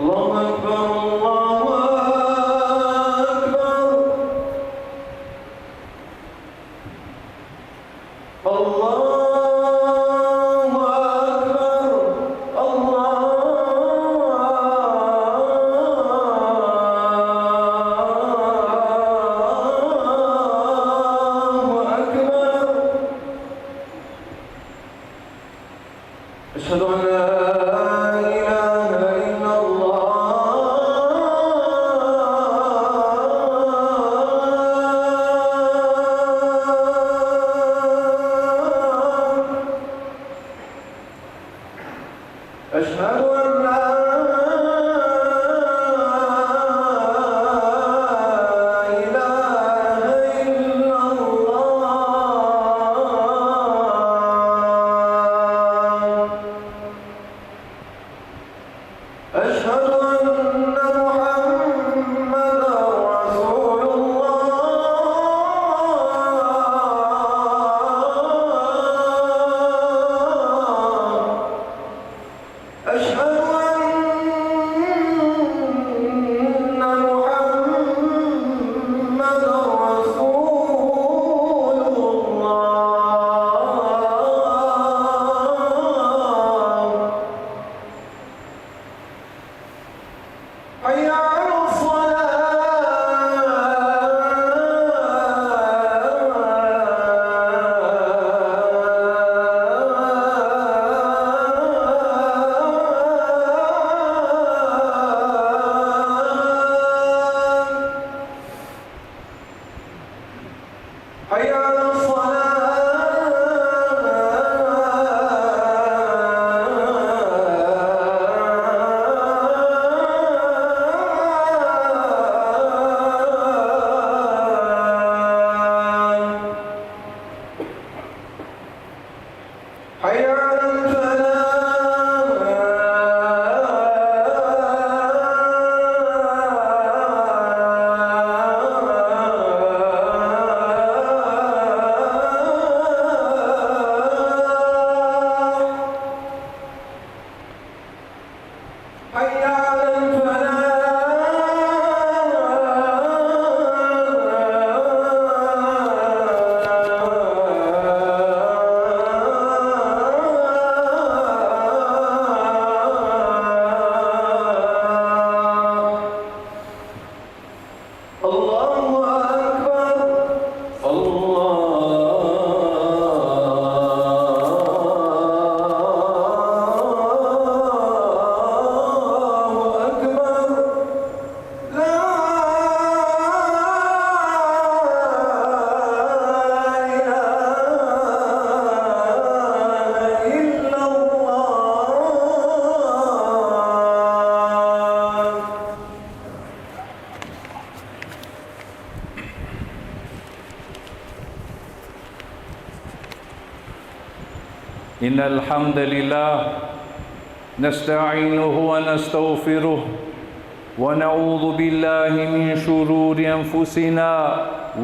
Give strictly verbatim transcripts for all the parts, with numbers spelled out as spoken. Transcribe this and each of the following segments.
الله أكبر، الله أكبر، الله أكبر، الله أكبر. أشهد أن لا إله إلا الله. أشهد أن لا إله إلا الله. أشهد أن محمدا رسول الله. أشهد أن محمدا رسول الله. حي على الصلاة. حي على الصلاة. حي على الفلاح. حي على الفلاح. الله أكبر. الله أكبر. لا إله إلا الله. إن الحمد لله نستعينه ونستغفره، ونعوذ بالله من شرور أنفسنا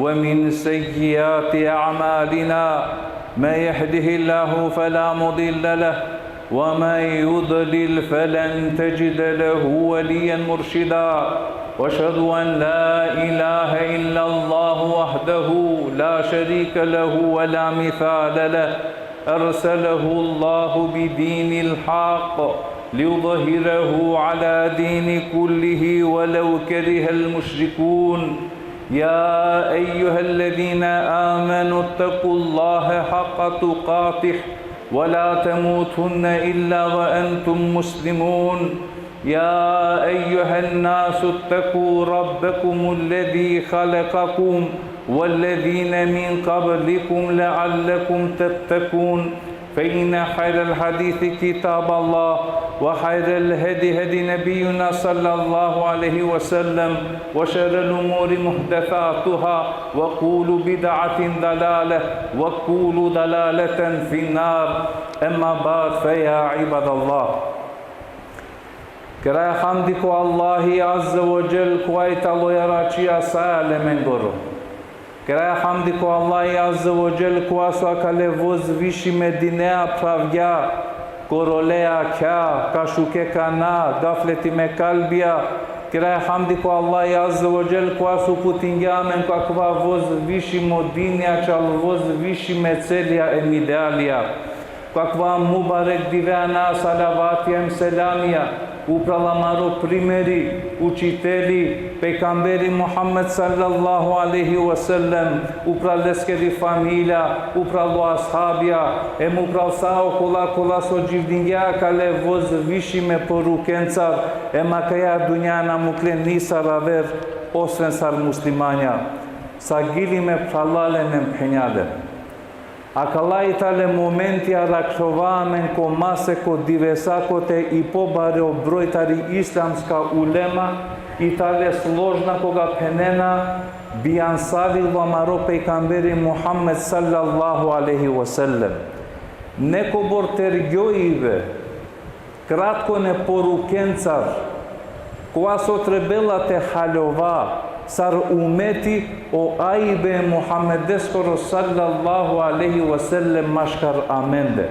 ومن سيئات أعمالنا. من يهده الله فلا مضل له، ومن يضلل فلن تجد له وليا مرشدا. وأشهد أن لا إله إلا الله وحده لا شريك له ولا مثال له، أرسله الله بدين الحق ليظهره على دين كله ولو كره المشركون. يا أيها الذين آمنوا اتقوا الله حق تقاته ولا تموتن إلا وأنتم مسلمون. يا أيها الناس اتقوا ربكم الذي خلقكم والذين من قبلكم لعلكم تتقون. فإن خير الحديث كتاب الله، وخير الهدي هدي نبينا صلى الله عليه وسلم، وشر الأمور محدثاتها، وكل بدعة ضلالة، وكل ضلالة في النار. أما بعد، فيا عباد الله. Keraja hamdi ko Allahi Azze ve Dželle, kova i taloja račija sa alemengoro. Keraja hamdi ko Allahi Azze ve Dželle, kova so akale vozvišime dinea pravgja, Korolea kja, ka šuke kana, gafletime kalbija, keraja hamdi ko Allahi Azze ve Dželle, kova so uputingja amen ko akava vozvišimo dinja, čal vozvišime celija em idealija. Ko akava mubarek dive ana salavatija em selamija upral amaro primeri, učiteli, pejgamberi Muhammed sallallahu alejhi ve sellem, upral leskeri familija, upral o ashabija, em upral sa okola kola so dživdingja akale vozvišime porukencar, em akaja dunja na mukle nisar aver, osven sar muslimanja. Sagljivime, phralalen em phenjalen. Akala i tale momenti arakhlova amen ko masek o divesa kote i pobaro broj tari islamska ulema i tale složna, koga phenena: bijansavilo amaro pejgamberi Muhammed sallallahu alejhi ve sellem. Nekobor tergjoibe, kratkone porukencar, kova so trebela te haljova sar umeti, o aibe e Muhammedeskoro sallallahu alejhi ve sellem maškar amende.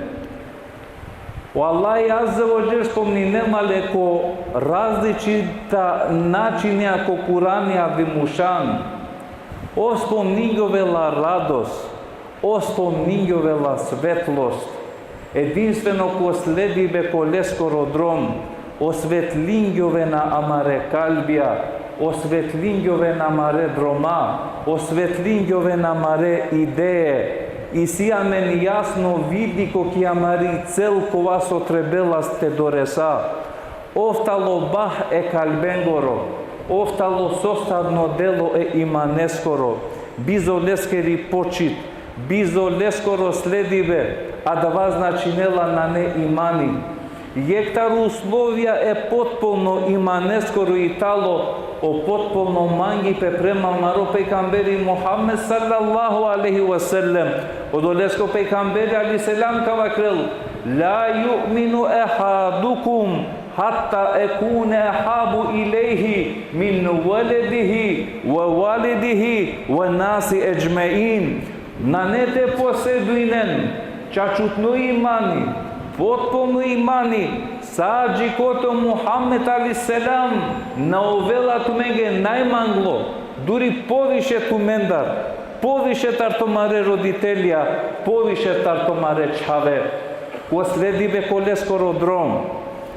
O Allahi Azze ve Dželle spomninela le ko različita načinja ko Kurani Azimušan. Ov spomningjovela radost, ov spomningjovela svetlost. Edinstveno ko sledibe ko leskoro drom, osvetlingjovena amare kalbija, osvetlingjovena amare droma, osvetlingjovena amare ideje. Isi amen jasno vidiko ki amari cel kova so trebela te doresa. Ov talo bah e kalbengoro, ov talo sostavno delo e imaneskoro, bizo leskeri počit, bizo leskoro sledibe, adava značinela nane imani. Jekh taro uslovija e potpuno imaneskoro i talo o potpuno mangipe prema amaro pejgamberi Muhammed sallallahu alejhi ve sellem. Odoleske o pejgamberi alejhi selam ka vakerel: La ju'minu ehadukum hatta ekune ehabu ilejhi min veledihi ve validihi ve nasi edžmein. Nane te posedujnen čačutno imani, potpuno imani, sa džikote o Muhammed alejhi selam na ovela tumenge najmanglo, duri poviše tumendar, poviše tar tumare roditelja, poviše tar tumare čhave. Ko sledibe ko leskoro drom,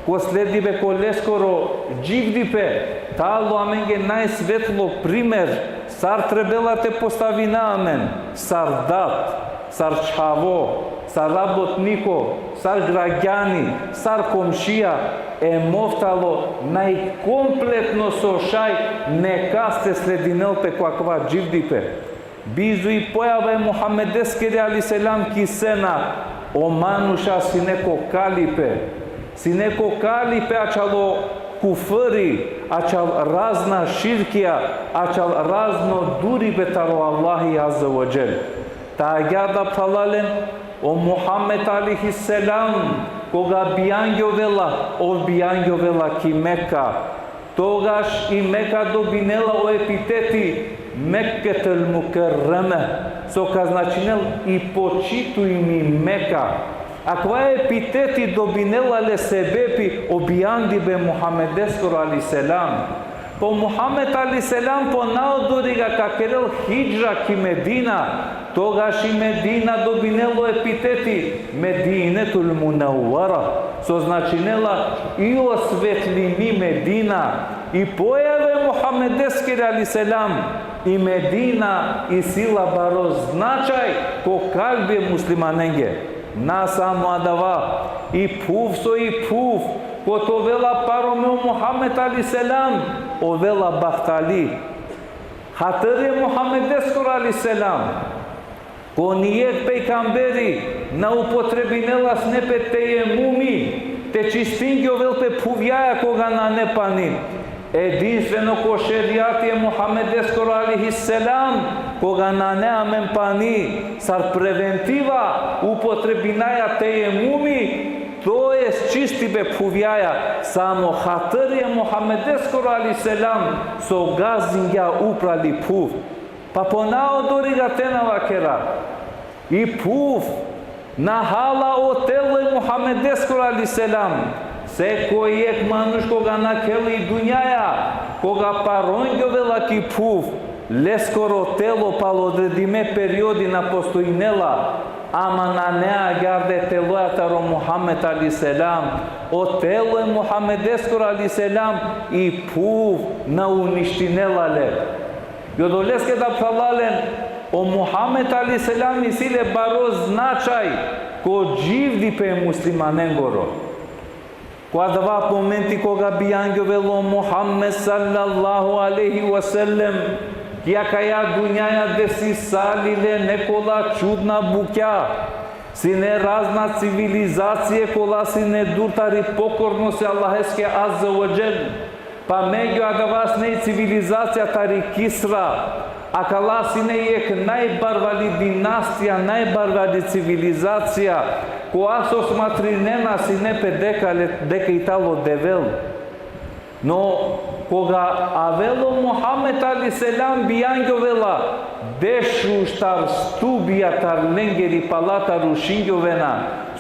ko sledibe ko leskoro dživdipe, talo amenge najsvetlo primer, sar trebela te postavina amen, sar dat, sar čhavo, sar rabotniko, sar gragjani, sar komšija, em ov talo najkompletno so šaj nekas te sledinel pe ko akava dživdipe. Bizo i pojava e Muhammedeskeri alejhi selam ki sena, o manuša sine ko kalipe, sine ko kalipe ačhalo kufri, ačhal razna širkija, ačhal razno duripe taro Allahi Azze ve Dželle. Ta agjaar da phralalen, o Muhammed alejhi selam, koga bijangjovela, ov bijangjovela ki Meka. Togaš i Meka dobinela o epiteti Mekketul Mukerreme, so ka značinel i počitujmi Meka. Akava epiteti dobinela le sebepi o bijandibe Muhammedeskoro alejhi selam. Po Muhammed alejhi selam po naodoriga ka kerel hidžra ki Medina, togaš i Medina dobinela o epiteti Medinetul Munevvara, so značinela i osvetlimi Medina. I pojava e Muhammedeskeri alejhi selam, i Medina isi la baro značaj ko kalbi e muslimanenge. Na samo adava, i phuv so i phuv, kote ovela parome o Muhammed alejhi selam, ovela bahtali. Hatiri e Muhammedeskoro alejhi selam, ko nijekh pejgamberi na upotrebinela sine pe tejemumi, te čistingjovel pe phuvjaja koga nane pani. Edinstveno ko šerijati e Muhammedeskoro alejhi selam, koga nane amen pani, sar preventiva upotrebinaja tejemumi, to jest čistibe phuvjaja, samo hatiri e Muhammedeskoro alejhi selam, so gazingja upral i phuv. Pa po naodoriga te na vakera. I phuv, Na hala o telo e Muhammedeskoro alejhi selam. Sekoj jekh manuš koga nakhela i dunjaja, koga parongjovela ki phuv, leskoro telo palo odredime periodi na postojnela, ama nane agjaar e teloja taro Muhammed alejhi selam. O telo e Muhammedeskoro alejhi selam i phuv na uništinela le. I odoleske da phralalen, o Muhammed alejhi selam isi le baro značaj ko dživdipe e muslimanengoro. Ko adava momenti koga bijangjovela o Muhammed sallallahu alejhi ve sellem, ki akaja dunjaja desisale le nekola čudna bukja, sine razna civilizacije kola sine dur tari pokornost e Allaheske azze ve dželle. Pa megju adava sine i civilizacija tari Kisra, akala sine jekh najbarvali dinastija, najbarvali civilizacija, koja so smatrinena sine pe deka le-, deka i talo devel. No, koga avela o Muhammed alejhi selam, bijangjovela dešuštar stubija tar lengeri palata rušingjovena,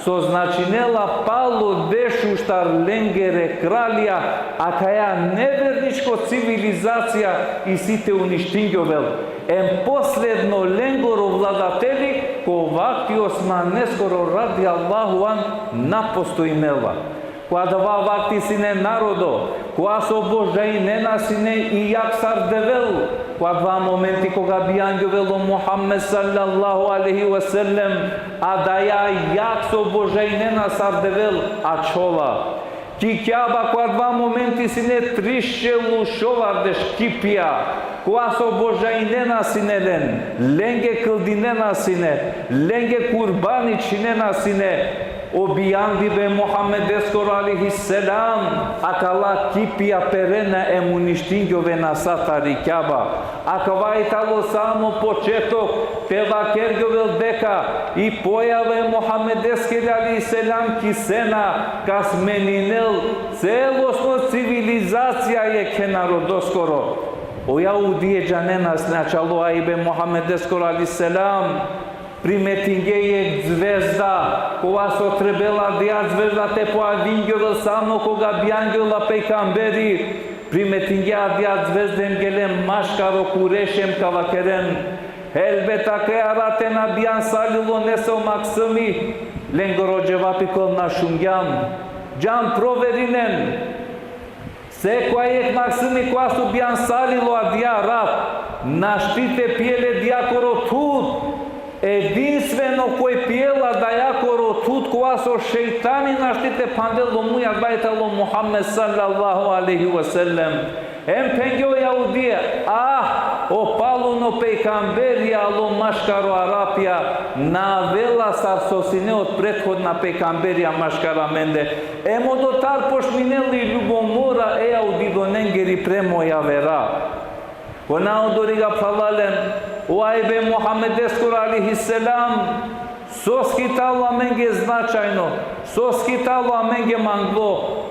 so značinela palo dešuštar lengere kralija, akaja neverničko civilizacija isi te uništingjovel. Em posledno lengoro vladateli, ko vakti Osmaneskoro radijallahu an na postojnela. Ko adava vakti sine narodo, koja so obožajnena sine i jak sar devel, ko adava momenti koga bijangjovela o Muhammed sallallahu alejhi ve sellem, adaja jak so obožajnena sar devel ačhola. Ki Kjaba ko adava momenti sine trišel u šovardeš kipija, koja so obožajnena sine len, lenge kldinena sine, lenge kurbani čhinena sine, o bijandibe Muhammedeskoro alejhi selam, akala kipija perena em uništingjovena sa tari Kjaba. Akava i talo samo početok, te vakergjovel deka i pojava e Muhammedeskeri alejhi selam ki sena ka smeninel celosno civilizacija jekhe narodoskoro. O jahudije džanena sine ačhalo aibe Muhammedeskoro alejhi selam, primetingje jekh zvezda, kova so trebela adaja zvezda te poavingjovel samo koga bijangjovela pejgamberi, primetingje adaja zvezda em gele maškaro Kurejši em ka vakeren: Helbet akaja rat te na bijansalilo nesavo maksumi. Lengoro dževapi kol: Na šungjam. Džan proverinen. Sekoja jekh maksumi kova so bijansalilo adaja rat, našti te pijel e dajakoro thud. Edinstveno koj pijela dajakoro thud, kova so šejtani našti te phandel o muj, adava i talo Muhammed sallallahu alejhi ve sellem. Em phengje o jahudije: Ah, o paluno pejgamberi alo maškaro Arapija, na avela sar so sine o prethodna pejgamberija maškar amende. Em odotar počminela i ljubomora e jahudidonengeri prema o javera. Ko na odori, ga phralalen, o aibe Muhammedeskoro alejhi selam, soske i talo amenge značajno, soske i talo amenge manglo.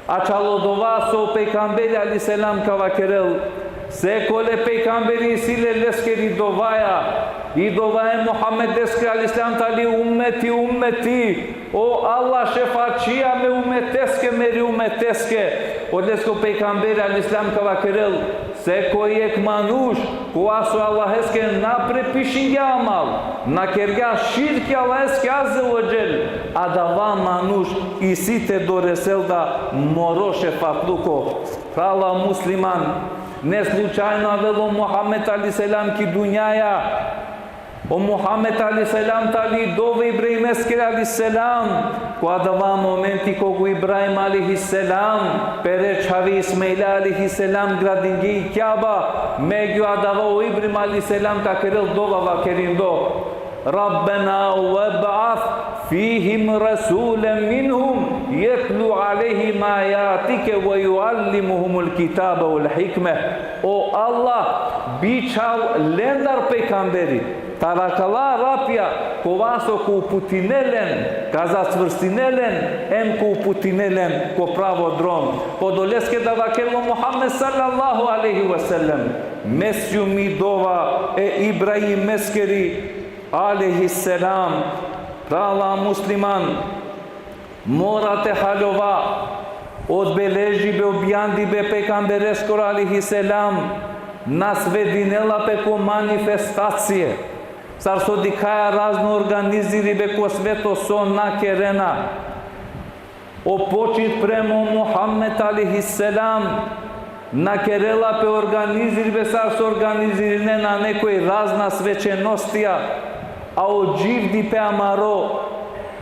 Ačhalo dova so pejgamberi alejhi selam ka vakerel, sekole pejgamberi isi le leskeri dovaja, i dova e Muhammedeskeri alejhi selam tali: Ummeti, ummeti, o Allah, šefačija me ummeteske, meri ummeteske. Odoleske o pejgamberi alejhi selam ka vakerel, sekoj jekh manuš, kova so Allaheske na prepišingja amal, na kergja širki Allaheske azze ve dželle, adava manuš isi te doresel da moro šefatluko. Phrala musliman, ne slučajno avela o Muhammed alejhi selam ki dunjaja. O Muhammed alejhi selam tali dova e Ibrahimeskeri alejhi selam. Ko adava momenti koga o Ibrahim alejhi selam pere čhave Ismail alejhi selam gradingje i Kjaba, megju adava o Ibrahim alejhi selam ka kerel dova vakerindo: Rabbena veb'ath fihim rasulen minhum jetlu alejhim ajatike ve juallimuhumul kitabe vel hikme. O Allah, bičhal lendar pejgamberi taro akala Arapija, kova so ka uputinel len, ka zacvrstinel len, em ka uputinel len ko pravo drom. Odoleske da vakerel o Muhammed sallallahu alejhi ve sellem, me sijum i dova e Ibrahimeskeri alejhi selam. Prala musliman, mora te haljova, odbeležibe, objandibe pejgambereskoro alejhi selam, na svedinela pe ko manifestacije, sar so dikhaja razno organiziribe ko sveto so na kerena. O počit prema o Muhammed alejhi selam na kerela pe organiziribe sar so organizirinena nekoj razna svečenostija, a o dživdipe amaro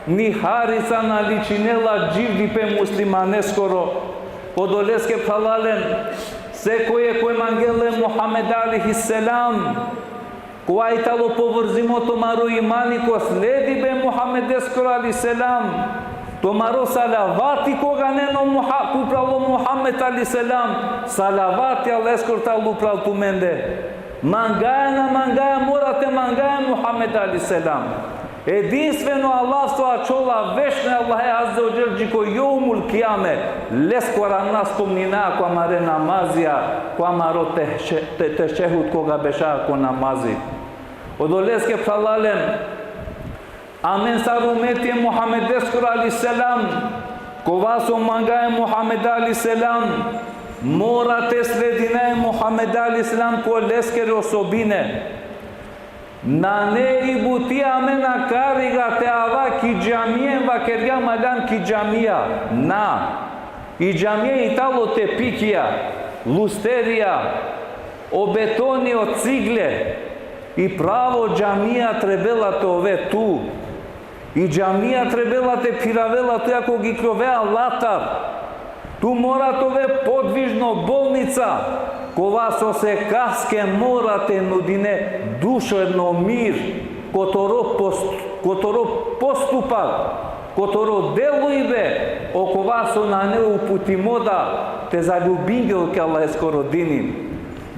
ni harica na ličinela dživdipe muslimaneskoro. Odoleske phralalen, sekoj koj mangela e Muhammed alejhi selam, kova i talo povrzimo tumaro imani ko sledibe Muhammedeskoro alejhi selam, tumaro salavati koga nena o Muha-, upral o Muhammed alejhi selam, salavati Allaheskoro talo upral tumende. Mangaja, na mangaja, mora te mangaja e Muhammed alejhi selam. Edinstveno Allah so ačhola vešno e Allahe azze ve dželle dži ko jevmul kijame, leskoro na spomninaja ko amare namazija, ko amaro te-, te-, tešehud koga beša ko namazi. Odoleske phralalen, amen sar umeti e Muhammedeskoro alejhi selam, kova so mangaja e Muhammed alejhi selam, mora te sledina e Muhammed alejhi selam ko leskere osobine. Nane i buti amen akariga te ava ki džamija, vakergjam aljam ki džamija. Na. I džamija i talo tepikija, lusterija, o betoni, o cigle. I pravo džamija trebela te ove tu. I džamija trebela te phiravela tu, ako gi kljovea latar. Tu mora te ove podvižno bolnica, kova so sekaske mora te nudine duševno mir, kotoro post-, kotoro postupak, kotoro delujbe, okova so nane uputimo da te zaljubingel ki Allaheskoro dini.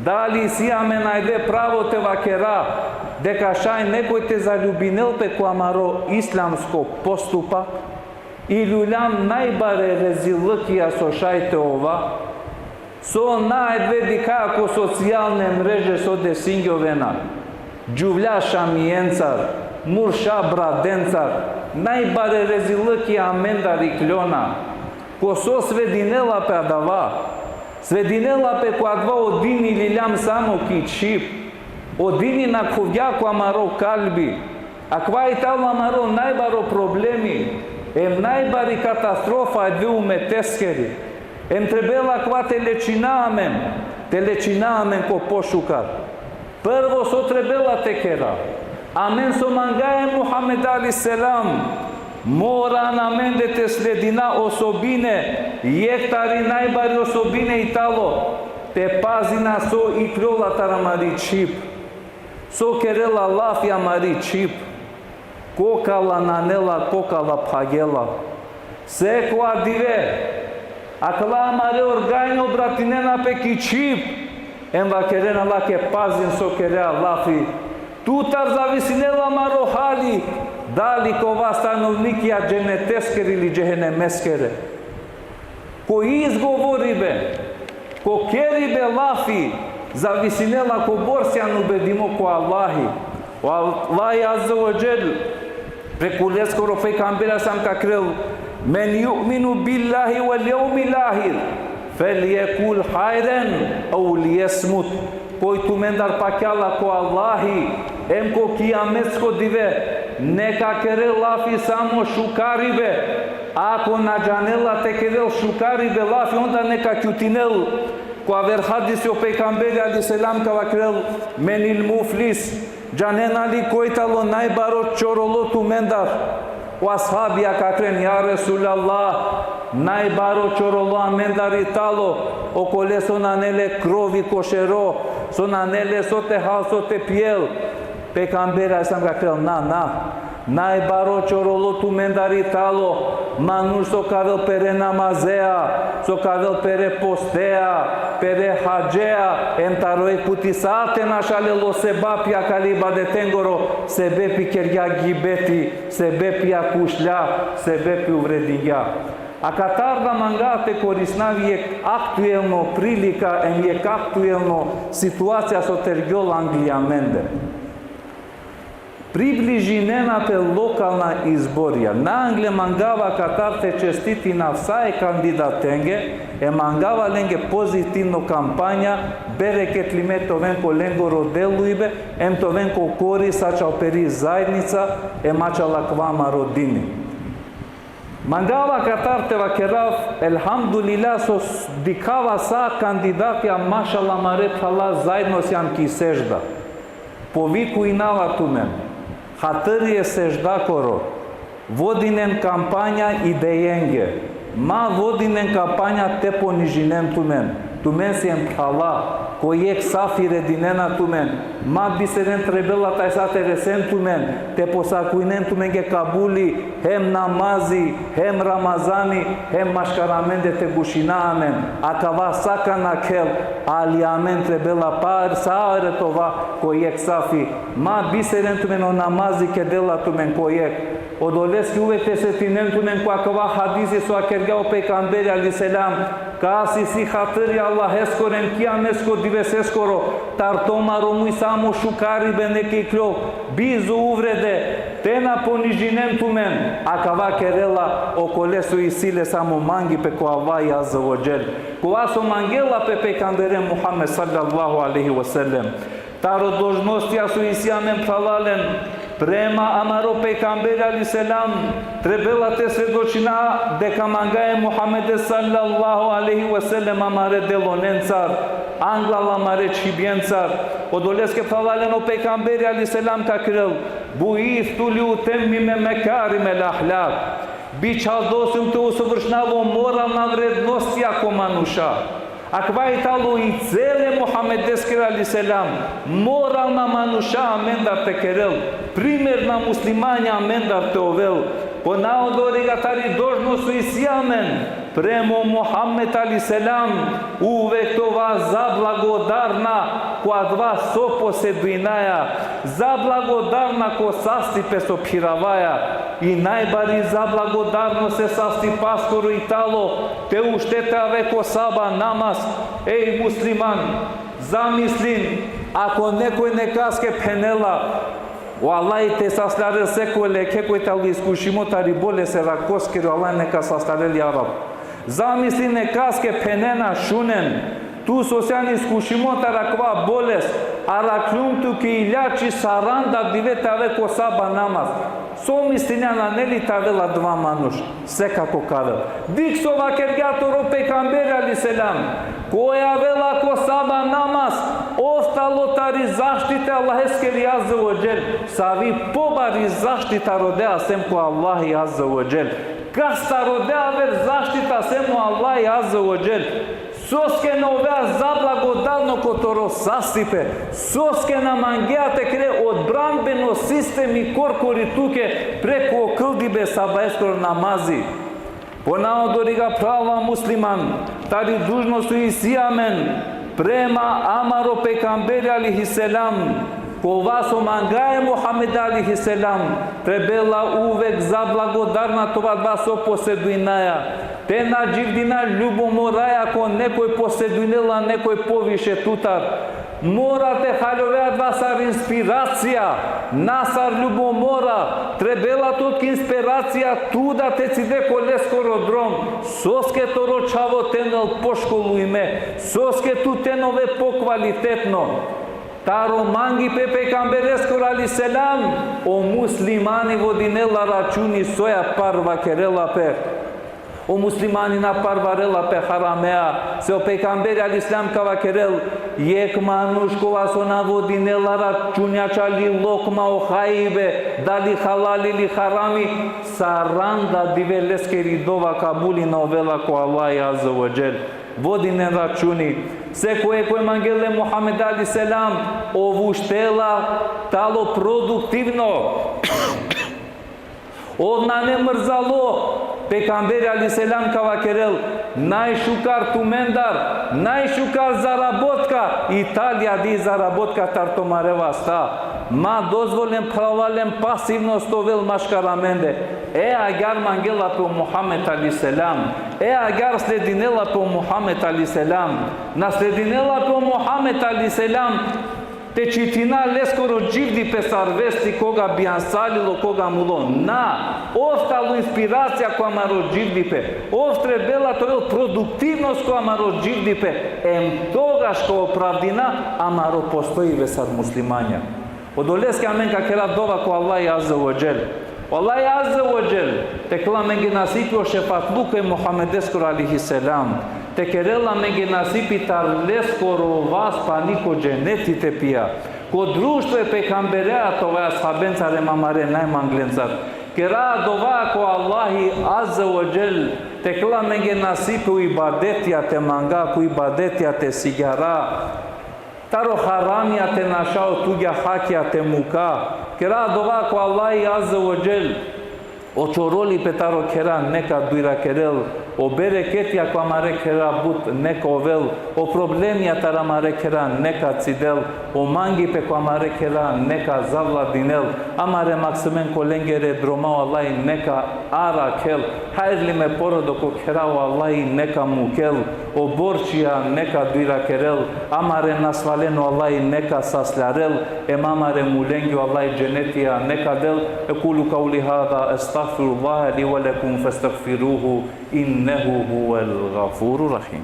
Dali isi amen ajde pravo te vakera deka šaj nekoj te zaljubinel pe ko amaro islamsko postupak? I luljam najbare rezilukija so šaj te ova, so najbare dikhaja ko socijalne mreže so desingjovena. Džuvlja šamijencar, murša bradencar, najbare rezilukija amendar iklona. Ko so svedinela pe adava? Svedinela pe ko adava o dini liljam samo ki čhib. O dini na khuvgja ko amaro kalbi. Akava i talo amaro najbaro problemi, em najbari katastrofa e dve umeteskeri. Em trebela akava te lečina amen, te lečina amen ko pošukar. Prvo so trebela te kera, amen so mangaja e Muhammed alejhi selam, mora amende te sledina osobine, jekh tari najbari osobine i talo, te pazina so ikljola taro amari čhib. So kerela lafi amari čhib, kokala nanela, kokala phagela. Sekova dive, akala amare organi obratinena pe ki čhib, em vakerena lake pazin so kerea lafi. Tutar zavisinela amaro hali, dali ka ova stanovnikija dženeteskere ili džehenemeskere. Ko izgovoribe, ko keribe lafi, zavisinela kobor sian ubedimo ko Allahi. O Allahi azze ve dželle, preku leskoro pejgamberi sam ka vakerel: "Men ju'minu billahi vel jevmil ahir, fel jekul hajren ev ljesmut." Koj tumendar pakjala ko Allahi, em ko kijametsko dive, neka kerel lafi samo šukaribe. Ako na džanela te kerel šukaribe lafi, onda neka kjutinel. Ko aver hadisi o pejgamberi alejhi selam ka vakerel: "Menil muflis?" Džanena li koj talo najbaro čorolo tumendar? O ashabija ka vakren: "Ja Resulallah, najbaro čorolo amendar i talo okole so nane le krovi košero, so nane le so te hal, so te pijel." Pejgamberi alejhi selam ka vakerel: "Na, na. Najbaro čorolo tumendar i talo manuš so ka avel pere namazea, so ka avel pere postea, pere hadžea, em taro jekh puti sa te našalel o sebapi akale ibadetengoro, sebepi kergja gibeti, sebepi akušlja, sebepi uvredingja." Akatar da manga te korisnav jekh aktuelno prilika, em jekh aktuelno situacija so tergjol angli amende. Približinena pe lokalna izborija. Na angle mangava katar te čestitina sa e kandidatenge, e mangava lenge pozitivno kampanja, bereketlime te oven ko lengoro delujbe, em te oven ko korist ačhal peri zaednica, em ačhal akava amaro dini. Mangava katar te vakerav, elhamdulillah, so s-, dikhava sa kandidatija, mašallah, amare phrala zaedno sijam ki sežda. Povikujnava tumen, hatri e seždakoro, vodinen kampanja idejenge. Ma vodinen kampanja te ponižinen tumen. Tumen siem phrala, ko jekh safi redinena tumen. Ma biseren trebela tajsa te resen tumen, te posakujnen tumenge kabuli, hem namazi, hem Ramazani, hem maškar amende te gušina amen. Akava sa ka nakhel, ali amen trebela par sare te ova ko jekh safi. Ma biseren tumen, o namazi kedela tumen ko jekh. Odoleske uvek te setinen tumen ko akava hadisi so vakergja o pejgamberi alejhi selam: kas isi hatri Allaheskoro em kijamesko diveseskoro, tar tumaro muj samo šukaribe neka iklol, bizo uvrede, te na ponižinen tumen, akava kerela okole so isi le samo mangipe ko Allahi azze ve dželle. Kova so mangela pe pejgambere Muhammed sallallahu alejhi ve sellem. Taro dolžnostija so isi amen phralalen, prema amaro pejgamberi alejhi selam, trebela te svedočina deka mangaja e Muhammede sallallahu alejhi ve sellem amare delonencar, anglal amare čhibjencar. Odoleske phralalen o pejgamberi alejhi selam ka kerel: buistu li utemmime mekarimel ahlak. Bičhaldo sijum te usovršinav o moralna vrednostija ko manuša. Akava i tano i cel e Muhammedeskere alejhi selam, moralna manuša amendar te kerel, primerna muslimanja amendar te ovel. Po na odoriga tari dolžnost so isi amen prema o Muhammed alejhi selam, uvek te ova zablagodarna ko adava so posedujnaja, zablagodarna ko sastipe so phiravaja, i najbari zablagodarnost e sastipaskoro i tano te ušte te ave ko saba namaz. Ej musliman, zamislin, ako nekoj nekaske phenela: o Allah te saslarel sekoj lekhe koj tano iskušimo tari bolest e rakoskiri, o Allah neka saslarel, ja Rab. Zamislin, nekaske phenena: šunen, tu so sian iskušimo tari akava bolest, arakhljum tuke iljači saranda dive te ave ko saba namaz. So mislinea, nane li te avel adava manuš? Sekako ka avel. Dikh so vakergja toro pejgamberi alejhi selam: koj avela ko saba namaz, ov tano tari zaštita e Allaheskeri azze ve dželle. Savi pobari zaštita rodea sem ko Allahi azze ve dželle? Kas taro rodea aver zaštita sem o Allahi azze ve dželle? Soske na ovea zablagodarno ko toro sastipe? Soske na mangea te kere odbranbeno sistemi korkori tuke preku o kldibe sabajeskoro namazi? Po na odoriga, phrala musliman, tari dužnost so isi amen prema amaro pejgamberi alejhi selam, kova so mangaja e Muhammed alejhi selam, trebela uvek zablagodarna te ova adava so posedujnaja. Te na dživdina ljubomoraja ko nekoj posedujnela nekoj poviše tutar. Mora te haljove adava sar inspiracija, na sar ljubomora. Trebela tut ki inspiracija tu da te cide ko leskoro drom. Soske toro čhavo te nel poškolujme, soske tu te nove pokvalitetno. Taro mangipe pejgambereskoro alejhi selam, o muslimani vodinela računi soja parvakerela pe. O muslimani na parvarela pe haramea, se o pejgamberi alejhi selam ka vakerel: jekh manuš kova so na vodinela računi ačhali lokma o hajbe, dali halali ili harami, saranda dive leskeri dova kabuli na ovela ko Allahi azze ve dželle. Vodinen računi. Sekoj koj mangela e Muhammed alejhi selam, ov uštela tano produktivno. Ov nane mrzalo. Pejgamberi alejhi selam ka vakerel: najšukar tumendar, najšukar zarabotka i tali adi zarabotka tar tumare vasta. Ma dozvolen, phralalen, pasivnost te ovel maškar amende. E agjaar mangela pe o Muhammed alejhi selam. E agjaar sledinela pe o Muhammed alejhi selam. Na sledinela pe o Muhammed alejhi selam, te čitina leskoro dživdipe sar vesti koga bi ansarilo, koga mulo. Na, ov tano inspiracija ko amaro dživdipe. Ov trebela te ovel produktivnost ko amaro dživdipe, em togaš ka opravdina amaro postojibe sar muslimanja. Odoleske amen ka kera dova ko Allahi Azze ve Dželle. O Allahi Azze ve Dželle te kerel amenge nasipi o šefatluko e Muhammedeskoro alejhi selam. Te kerel amenge nasipi taro leskoro vas pani ko dženeti te pija. Ko društvo e pejgamberea te ovaja, ashabencar em amare najmanglencar. Kera dova ko Allahi Azze ve Dželle te kerel amenge nasipi o ibadetija te manga, ko ibadetija te sigara. Taro haramija te naša, o tugja hakija te muka. Kera dova ko Allahi Azze ve Dželle. O čorolipe taro khera neka dujra kerel. O bereketija ko amare khera but neka ovel. O problemija taro amare khera neka cidel. O mangipe ko amare khera neka zavladinel. Amare maksimen ko lengere droma o Allahi neka arakhel. Hajrlime porodo ko khera o Allahi neka mukel. O borčija neka dujra kerel. Amare nasvalen o Allahi neka saslarel. Em amare mulenge o Allahi dženetija neka del. أقول قولي هذا، أستغفر الله لي ولكم فاستغفروه، إنه هو الغفور الرحيم.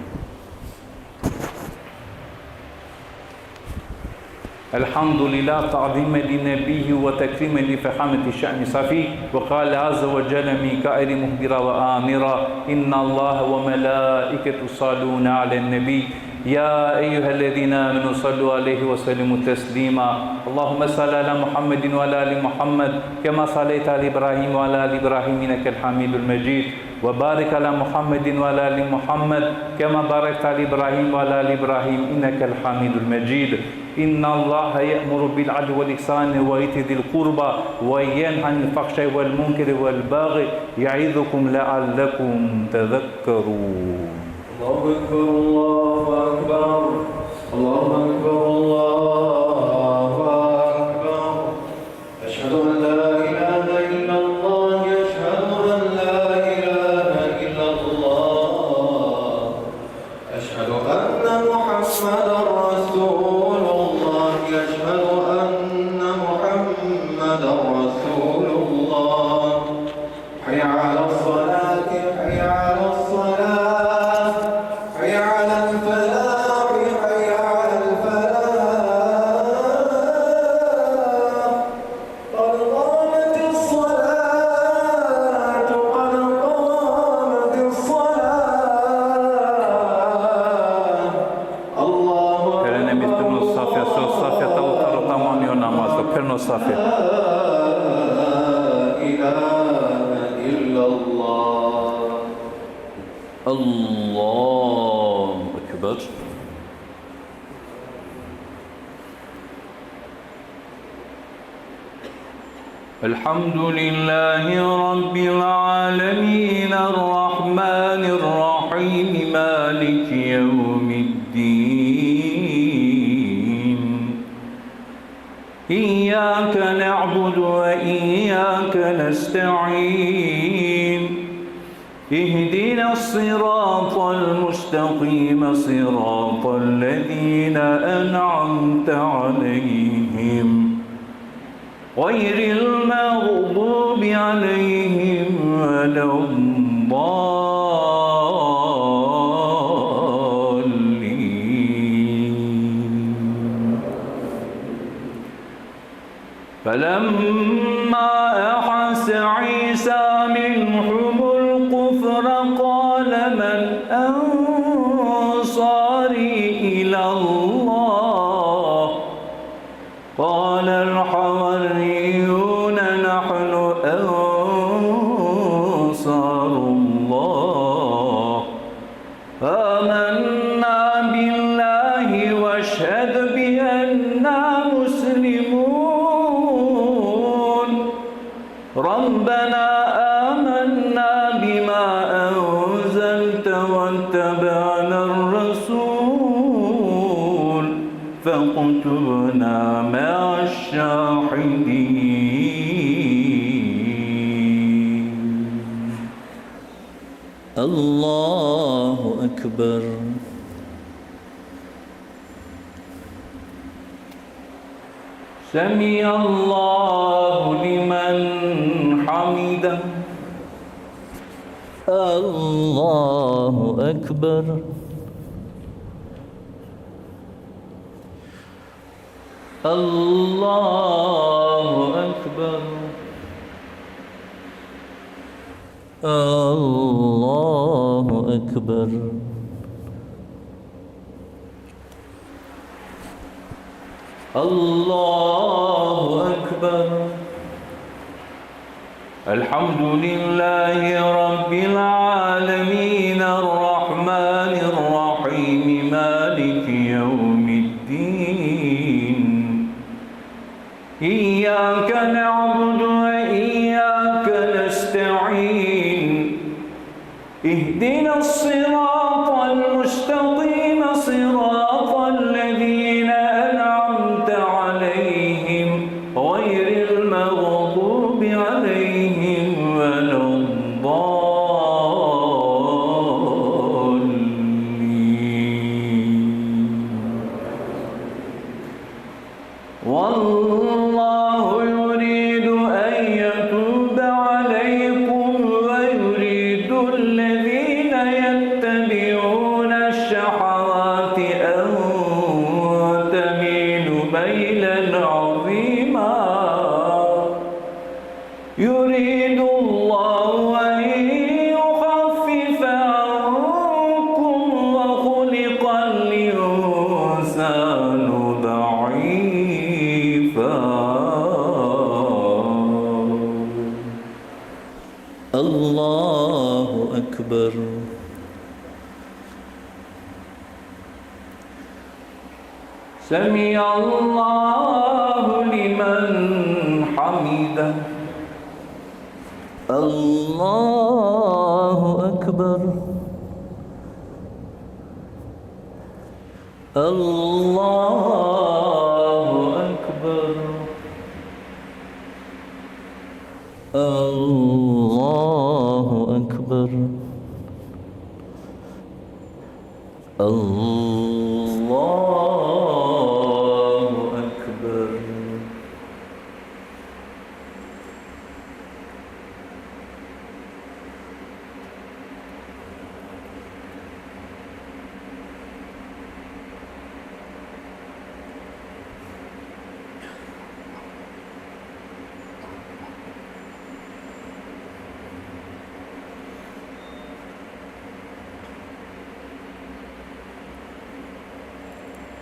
الحمد لله، تعظيما لنبيه وتكريما لفخامة شأن صفيه. وقال عز وجل من قائل مخبرا وآمرا: إن الله وملائكته يصلون على النبي، يا أيها الذين آمنوا صلوا عليه وسلموا تسليما. اللهم صل على محمد وعلى آل محمد كما صليت على إبراهيم وعلى آل إبراهيم إنك الحميد المجيد. وبارك على محمد وعلى آل محمد كما باركت على إبراهيم وعلى آل إبراهيم إنك الحميد المجيد. إن الله يأمر بالعدل والإحسان وإيتاء ذي القربى وينهى عن الفحشاء والمنكر والبغي يعظكم لعلكم تذكرون. الله أكبر، الله أكبر، الله أكبر، الله أكبر. أشهد أن لا إله إلا الله، أشهد أن لا إله إلا الله. أشهد أن محمدا رسول الله، أشهد أن محمدا رسول الله. حي على الصلاة، حي على الصلاة، حي على الفلاح، حي على الفلاح. قد قامت الصلاة، قد قامت الصلاة. الله أكبر. Pherena mi perno safja, so safja tano taro tamami o namazo, perno safja. لا إله إلا الله. الله أكبر. الحمد لله رب العالمين، الرحمن الرحيم، مالك يوم الدين. إياك نعبد وإياك نستعين. اهدنا الصراط المستقيم، صراط الذين أنعمت عليهم، غير المغضوب عليهم ولا الضالين. فلما أحس عيسى منهم الكفر قال من أنصاري إلى الله؟ قال الحواريون نحن أنصار الله. آمنا بالله واشهد بأننا مسلمون. ربنا آمنا بما أنزلت واتبعنا الرسول فاكتبنا مع الشاهدين. الله أكبر. سمع الله لمن حمده. الله أكبر. الله أكبر. الله أكبر. الله أكبر. الحمد لله رب العالمين، الرحمن الرحيم، مالك يوم الدين. إياك نعبد وإياك نستعين. اهدنا الصراط المستقيم، صراط الذين أنعمت عليهم، غير المغضوب عليهم ولا الضالين. والله يريد أن يتوب عليكم ويريد الذين يتبعون الشهوات أن تميلوا ميلا عظيما. يريد الله أن يخفف عنكم وخلق الإنسان ضعيفا. الله أكبر. سمع الله لمن حمده. الله أكبر. الله أكبر. الله أكبر. الله أكبر.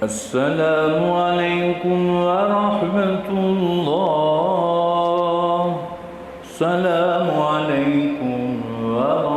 السلام عليكم ورحمة الله. السلام عليكم ورحمة